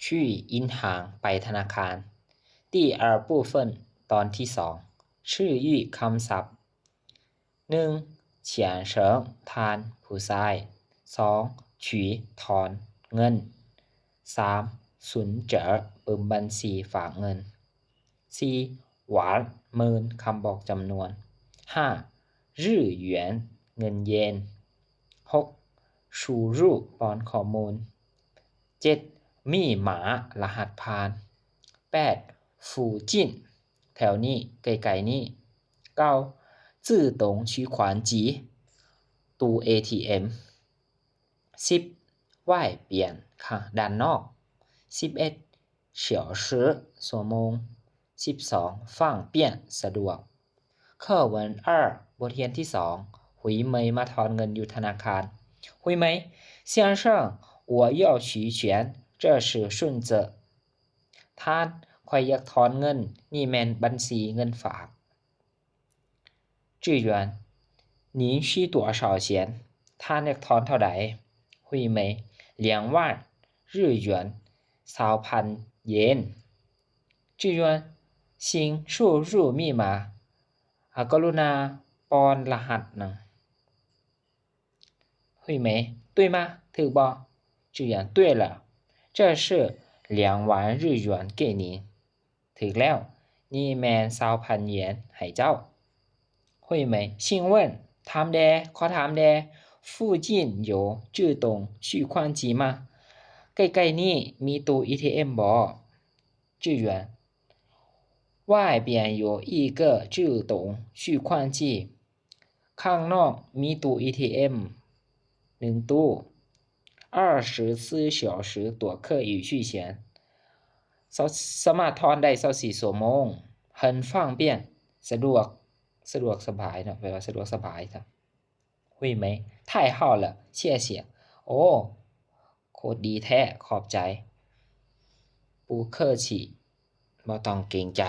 去银行 ໄປທະນາຄານ. 第二部分 ຕອນທີສອງ ชื่อ域 ຄຳສັບ. ໜຶ່ງ 钱绳 ທານ ຜູ້ຊາຍ. ສອງ 取 ຖອນເງິນ. ສາມ 存摺 ປຶ້ມບັນຊີຝາກເງິນ. ສີ່ 碗 ໝື່ນ ຄຳບອກຈຳນວນ. ຫ້າ 日元 ເງິນເຢນ. ຫົກ 输入 ປ້ອນຂໍ້ມູນ. ເຈັດ 密码 ລະຫັດຜ່ານ. ແປດ 附近 ແຖວນີ້ ໃກ້ໆນີ້. ເກົ້າ 自动取款机 ຕູ້ເອທີເອັມ. ສິບ 外边 ຂ້າງ ດ້ານນອກ. ສິບເອັດ 小时 ຊົ່ວໂມງ. ສິບສອງ 方便 ສະດວກ. 课文二 ບົດຮຽນທີສອງ หุຍເໝີຍ ມາຖອນເງິນຢູ່ທະນາຄານ. หุຍເໝີຍ 先生，我要取钱，这是存折. ທ່ານ ຂ້ອຍຢາກຖອນເງິນ, ນີ້ແມ່ນບັນຊີເງິນຝາກ. 职员，您需多少钱？ທ່ານຢາກຖອນເທົ່າໃດ? หุຍເໝີຍ 两万日元 ຊາວພັນເຢນ. 职员，请输入密码. ອາ ກະລຸນາປ້ອນລະຫັດນະ. หุຍເໝີຍ 对吗? ຖືກບໍ່? 职员，对了，这是两万日元给您. ຖືກແລ້ວ, ນີ້ແມ່ນຊາວພັນເຢນໃຫ້ເຈົ້າ. ຫຸຍເໝີຍ ຊິງເວິນ ຖາມແດ່, ຂໍຖາມແດ່, 附近有自动取款机吗? ໃກ້ໆນີ້ມີຕູ້ເອທີເອັມບໍ່? 职员，外边有一个自动取款机. ຂ້າງນອກມີຕູ້ເອທີເອັມໜຶ່ງຕູ້. 二十四小时都可以取钱. ສາມາດຖອນໄດ້ຊາວສີ່ຊົ່ວໂມງ. 很方便 ສະດວກ, ສະດວກສະບາຍເນາະ, ແປວ່າສະດວກສະບາຍ. ຫຸຍເໝີຍ 太好了, 谢谢. ໂອ້ ໂຄດດີແທ້, ຂອບໃຈ. 不客气, ບໍ່ຕ້ອງເກງໃຈ.